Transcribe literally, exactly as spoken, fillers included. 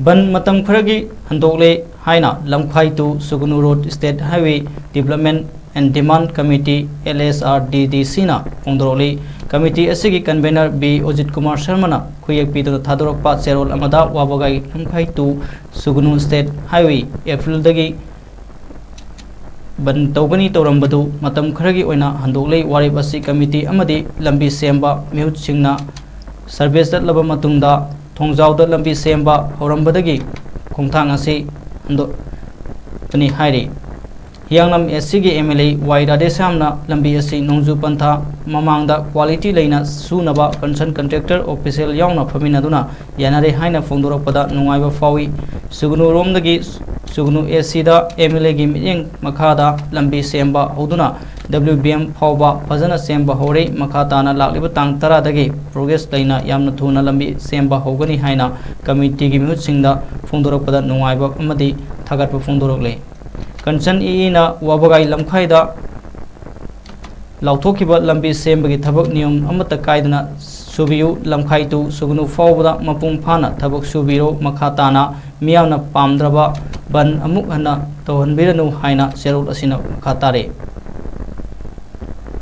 ꯕꯟ ꯃꯇꯝ ꯈꯔꯒꯤ ꯍꯟꯗꯣꯛꯂꯦ ꯍꯥꯏꯅ ꯂꯝꯈꯥꯏ to ꯁꯨꯒꯅꯨ Road State Highway Development and Demand Committee, L S R D D C ꯅ ꯐꯣꯡꯗꯣꯔꯛꯂꯤ꯫ Committee ꯑꯁꯤꯒꯤ convener B ꯑꯣꯖꯤꯠ ꯀꯨꯃꯥꯔ ꯁꯔꯃꯅ ꯈꯨꯌꯦꯛ ꯄꯤꯗꯨꯅ ꯊꯥꯗꯣꯔꯛꯄ ꯆꯦꯔꯣꯜ ꯑꯃꯗ ꯋꯥꯕꯒꯥꯏ ꯂꯝꯈꯥꯏ to ꯁꯨꯒꯅꯨ State Highway April ꯗꯒꯤ ꯕꯟ ꯇꯧꯒꯅꯤ ꯇꯧꯔꯝꯕꯗꯨ ꯃꯇꯝ ꯈꯔꯒꯤ ꯑꯣꯏꯅ ꯍꯟꯗꯣꯛꯂꯦ꯫ ꯋꯥꯔꯦꯞ ꯑꯁꯤ committee ꯑꯃꯗꯤ ꯂꯝꯕꯤ ꯁꯦꯝꯕ ꯃꯤꯍꯨꯠꯁꯤꯡꯅ survey ꯆꯠꯂꯕ ꯃꯇꯨꯡꯗ ꯊꯣꯡꯖꯥꯎꯗ ꯂꯝꯕꯤ ꯁꯦꯝꯕ ꯍꯧꯔꯝꯕꯗꯒꯤ ꯈꯣꯡꯊꯥꯡ ꯑꯁꯤ ꯍꯟꯗꯣꯛꯄꯅꯤ ꯍꯥꯏꯔꯤ꯫ ꯍꯤꯌꯥꯡꯂꯝ AC ꯒꯤ MLA Y ꯔꯥꯙꯦꯁ꯭ꯌꯥꯝꯅ ꯂꯝꯕꯤ ꯑꯁꯤ ꯅꯣꯡꯖꯨ ꯄꯟꯊꯥ ꯃꯃꯥꯡꯗ quality ꯂꯩꯅ ꯁꯨꯅꯕ concern contractor official ꯌꯥꯎꯅ ꯐꯝꯃꯤꯟꯅꯗꯨꯅ ꯌꯥꯅꯔꯦ ꯍꯥꯏꯅ ꯐꯣꯡꯗꯣꯔꯛꯄꯗ ꯅꯨꯡꯉꯥꯏꯕ ꯐꯥꯎꯏ꯫ ꯁꯨꯒꯅꯨꯔꯣꯝꯗꯒꯤ ꯁꯨꯒꯅꯨ AC ꯗ MLA ꯒꯤ ꯃꯤꯠꯌꯦꯡ ꯃꯈꯥꯗ ꯂꯝꯕꯤ ꯁꯦꯝꯕ ꯍꯧꯗꯨꯅ WBM ꯐꯥꯎꯕ ꯐꯖꯅ ꯁꯦꯝꯕ ꯍꯧꯔꯦ꯫ ꯃꯈꯥ ꯇꯥꯅ ꯂꯥꯛꯂꯤꯕ ꯇꯥꯡ ꯇꯔꯥꯗꯒꯤ progress ꯂꯩꯅ ꯌꯥꯝꯅ ꯊꯨꯅ ꯂꯝꯕꯤ ꯁꯦꯝꯕ ꯍꯧꯒꯅꯤ ꯍꯥꯏꯅ committee ꯒꯤ ꯃꯤꯍꯨꯠꯁꯤꯡꯗ ꯐꯣꯡꯗꯣꯔꯛꯄꯗ ꯅꯨꯡꯉꯥꯏꯕ ꯑꯃꯗꯤ ꯊꯥꯒꯠꯄ ꯐꯣꯡꯗꯣꯔꯛꯂꯦ꯫ Concern EE ꯅ ꯋꯥꯕꯒꯥꯏ ꯂꯝꯈꯥꯏꯗ ꯂꯥꯎꯊꯣꯛꯈꯤꯕ ꯂꯝꯕꯤ ꯁꯦꯝꯕꯒꯤ ꯊꯕꯛ ꯅꯤꯌꯣꯝ ꯑꯃꯠꯇ ꯀꯥꯏꯗꯅ ꯁꯨꯕꯤꯌꯨ, ꯂꯝꯈꯥꯏ to ꯁꯨꯒꯅꯨ ꯐꯥꯎꯕꯗ ꯃꯄꯨꯡ ꯐꯥꯅ ꯊꯕꯛ ꯁꯨꯕꯤꯔꯣ, ꯃꯈꯥ ꯇꯥꯅ ꯃꯤꯌꯥꯝꯅ ꯄꯥꯝꯗ꯭ꯔꯕ ꯕꯟ ꯑꯃꯨꯛ ꯍꯟꯅ ꯇꯧꯍꯟꯕꯤꯔꯅꯨ ꯍꯥꯏꯅ ꯆꯦꯔꯣꯜ ꯑꯁꯤꯅ ꯃꯈꯥ ꯇꯥꯔꯤ꯫